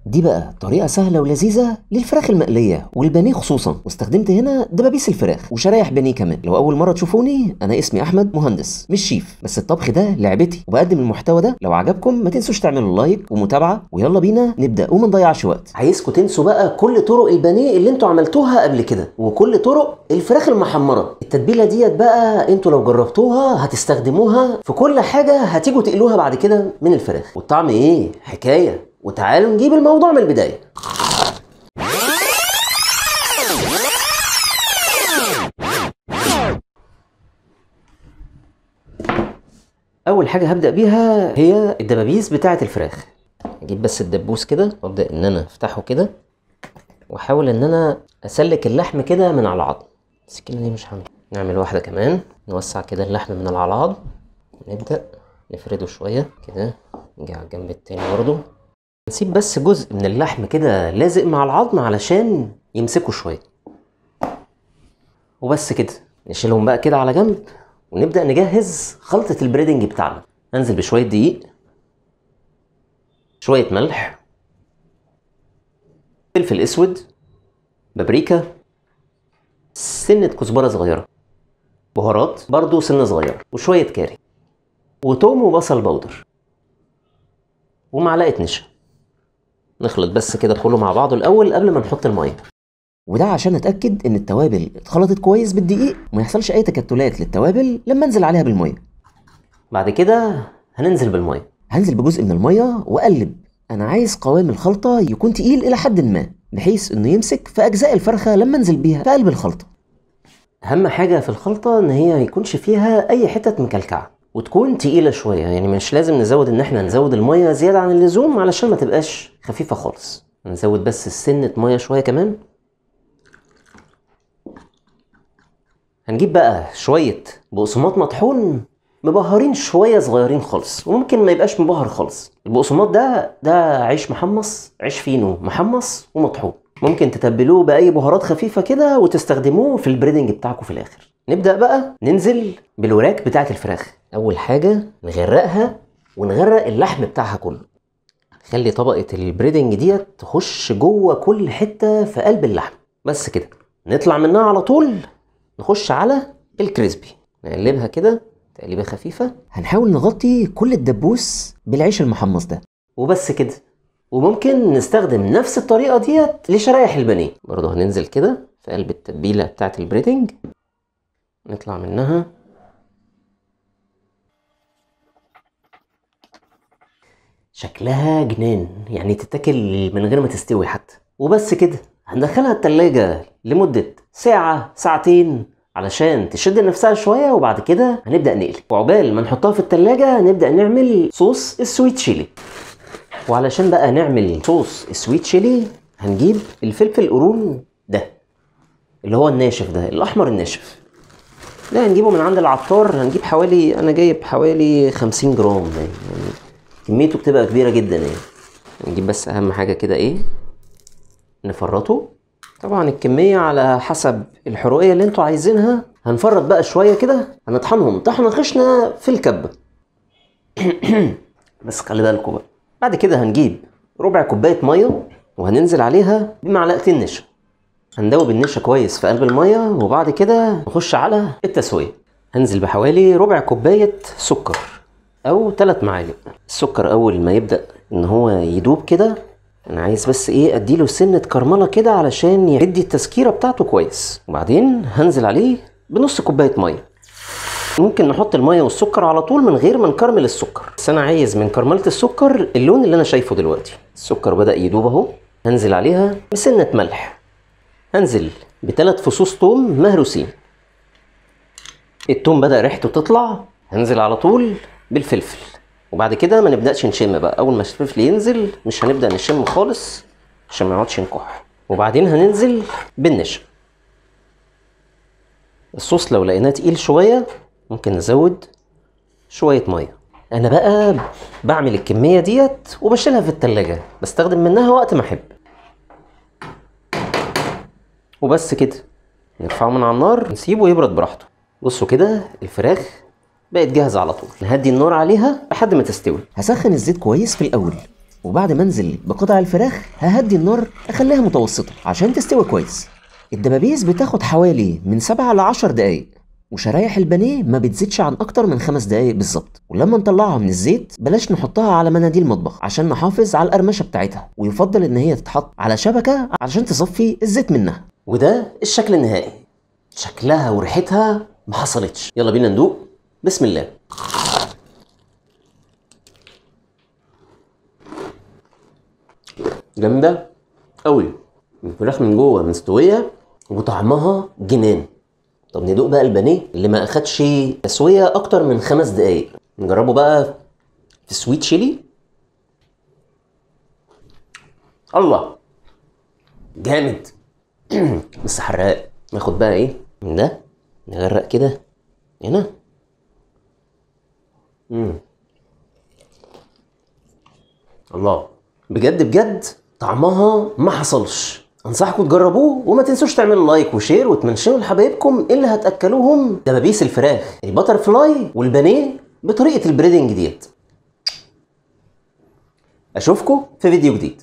دي بقى طريقة سهلة ولذيذة للفراخ المقلية والبانيه خصوصا، واستخدمت هنا دبابيس الفراخ وشرايح بانيه كمان. لو أول مرة تشوفوني، أنا اسمي أحمد، مهندس مش شيف، بس الطبخ ده لعبتي وبقدم المحتوى ده. لو عجبكم ما تنسوش تعملوا like ومتابعة، ويلا بينا نبدأ وما نضيعش وقت. عايزكم تنسوا بقى كل طرق البانيه اللي انتوا عملتوها قبل كده وكل طرق الفراخ المحمرة. التتبيلة ديت بقى انتوا لو جربتوها هتستخدموها في كل حاجة هتيجوا تقلوها بعد كده من الفراخ، والطعم ايه حكاية. وتعالوا نجيب الموضوع من البداية. أول حاجة هبدأ بيها هي الدبابيس بتاعة الفراخ. أجيب بس الدبوس كده وأبدأ إن أنا أفتحه كده، وأحاول إن أنا أسلك اللحم كده من على العظم. السكينة دي مش هعمل. نعمل واحدة كمان، نوسع كده اللحم من على العظم، ونبدأ نفرده شوية كده، نيجي على الجنب التاني برضه. نسيب بس جزء من اللحم كده لازق مع العظم علشان يمسكوا شوية، وبس كده. نشيلهم بقى كده على جنب ونبدأ نجهز خلطة ال breading بتاعنا. هنزل بشوية دقيق، شوية ملح، فلفل اسود، بابريكا، سنة كزبرة صغيرة، بهارات برضو سنة صغيرة، وشوية كاري، وتوم وبصل powder، ومعلقة نشا. نخلط بس كده كله مع بعضه الأول قبل ما نحط المية، وده عشان اتأكد إن التوابل اتخلطت كويس بالدقيق وما يحصلش أي تكتلات للتوابل لما انزل عليها بالمية. بعد كده هننزل بالمية. هنزل بجزء من المية وأقلب. أنا عايز قوام الخلطة يكون تقيل إلى حد ما، بحيث إنه يمسك في أجزاء الفرخة لما انزل بيها في قلب الخلطة. أهم حاجة في الخلطة إن هي ما يكونش فيها أي حتت مكلكعة، وتكون تقيلة شوية. يعني مش لازم نزود ان احنا نزود المية زيادة عن اللزوم علشان ما تبقاش خفيفة خالص. نزود بس سنة مية شوية كمان. هنجيب بقى شوية بقسماط مطحون مبهرين شوية صغيرين خالص، وممكن ما يبقاش مبهر خالص. البقسماط ده عيش محمص، عيش فينو محمص ومطحون. ممكن تتبلوه بأي بهارات خفيفة كده وتستخدموه في ال breading بتاعكم في الآخر. نبدأ بقى ننزل بالوراك بتاعة الفراخ. أول حاجة نغرقها ونغرق اللحم بتاعها كله. خلي طبقة ال breading ديت تخش جوه كل حتة في قلب اللحم. بس كده نطلع منها على طول نخش على ال crispy. نقلبها كده تقليبة خفيفة. هنحاول نغطي كل الدبوس بالعيش المحمص ده، وبس كده. وممكن نستخدم نفس الطريقة ديت لشرايح البانيه برضه. هننزل كده في قلب التتبيلة بتاعة ال breading، نطلع منها. شكلها جنان، يعني تتاكل من غير ما تستوي حتى. وبس كده هندخلها التلاجة لمدة ساعة ساعتين علشان تشد نفسها شوية، وبعد كده هنبدأ نقلي. وعقبال ما نحطها في التلاجة نبدأ نعمل صوص ال sweet chili. وعلشان بقى نعمل صوص ال sweet chili هنجيب الفلفل القرون ده اللي هو الناشف ده، الأحمر الناشف ده، هنجيبه من عند العطار. هنجيب حوالي، انا جايب حوالي 50 جرام، يعني كميته بتبقى كبيرة جدا يعني. نجيب بس اهم حاجة كده ايه، نفرطه. طبعا الكمية على حسب الحروقية اللي انتوا عايزينها. هنفرط بقى شوية كده، هنطحنهم طحنة خشنة في الكبة. بس خلي بالكم بقى. بعد كده هنجيب ربع كوباية مية وهننزل عليها بمعلقتين نشا. هندوب النشا كويس في قلب المية، وبعد كده نخش على التسوية. هنزل بحوالي ربع كوباية سكر أو 3 معالق. السكر أول ما يبدأ إن هو يدوب كده، أنا عايز بس إيه أديله سنة كرملة كده علشان يدي التسكيرة بتاعته كويس. وبعدين هنزل عليه بنص كوباية مية. ممكن نحط المية والسكر على طول من غير ما نكرمل السكر، بس أنا عايز من كرملة السكر اللون اللي أنا شايفه دلوقتي. السكر بدأ يدوب أهو. هنزل عليها بسنة ملح. هنزل ب3 فصوص توم مهروسين. التوم بدأ ريحته تطلع، هنزل على طول بالفلفل. وبعد كده ما نبدأش نشم بقى، أول ما الفلفل ينزل مش هنبدأ نشم خالص عشان ما يقعدش نكح. وبعدين هننزل بالنشا. الصوص لو لقيناه تقيل شوية ممكن نزود شوية مية. أنا بقى بعمل الكمية ديت وبشيلها في التلاجة، بستخدم منها وقت ما أحب. وبس كده نرفعه من على النار، نسيبه يبرد براحته. بصوا كده الفراخ بقت جاهزة على طول. نهدي النار عليها لحد ما تستوي. هسخن الزيت كويس في الأول، وبعد ما انزل بقطع الفراخ ههدي النار اخليها متوسطه عشان تستوي كويس. الدبابيس بتاخد حوالي من 7 ل 10 دقايق، وشرايح البانيه ما بتزيدش عن اكتر من 5 دقايق بالظبط. ولما نطلعها من الزيت بلاش نحطها على مناديل مطبخ عشان نحافظ على القرمشه بتاعتها، ويفضل ان هي تتحط على شبكة عشان تصفي الزيت منها. وده الشكل النهائي، شكلها وريحتها ما حصلتش. يلا بينا ندوق. بسم الله. جامدة قوي، الفراخ من جوه مستوية وطعمها جنان. طب ندوق بقى البانيه اللي ما اخدش تسويه اكتر من 5 دقايق، نجربه بقى في سويت شيلي. الله جامد بس حراق. ناخد بقى ايه من ده، نغرق كده هنا. الله بجد بجد طعمها ما حصلش. انصحكم تجربوه، وما تنسوش تعملوا like و share وتمنشنوا لحبايبكم اللي هتاكلوهم دبابيس الفراخ ال butterfly والبانيه بطريقة ال breading ديت. اشوفكم في فيديو جديد.